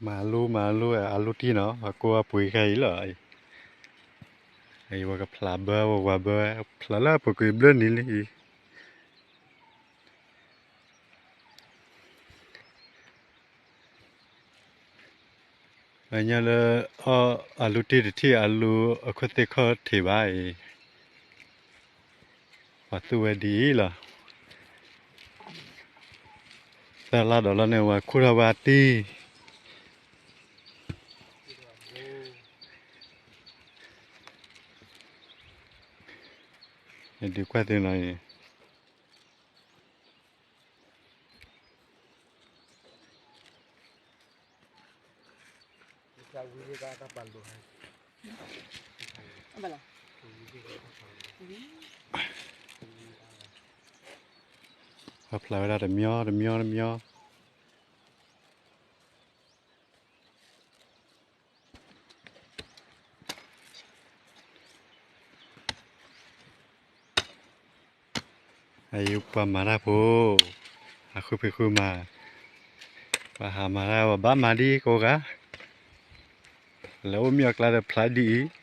မၤလိမၤလိ အလိတ့ၢ်နီၤ အကိးအပှ့ၤခဲအံၤလီၤ. အံၤ ပကဖျးဘၢ ပဝၤဘၢ ဖျးလၢအပူၤကွံာ်ဘျၢနံၤလံအံၤ. အညီလၢ အီၣ်အလိတ့ၢ်တထံၣ် အလိအခိၣ်သ့ၣ်ခီၣ်ထံးဘၣ်အံၤ, ပှၤသူဝဲဒ်အံၤလီၤ. သၢလါဒီးလီၤန့ၣ် ဝဲခိၣ်ထီၣ်ဝဲအတံၢ် ဒုးကွၢ်သ့နီၤအံၤ. ပှၤဖျးဝဲဒၣ်တမံၤတမံၤတမံၤ. အံၤပှၤမၤတၢ်ဖိ, အဃုဖံးဃုမၤ, ပှၤဟးမၤတၢ် ပှၤဘၣ်မၤဒ်ကိးဂၤ, လဲၤအိၣ်မ့ၢ်အကျါဒီးဖျးဒ်အံၤ,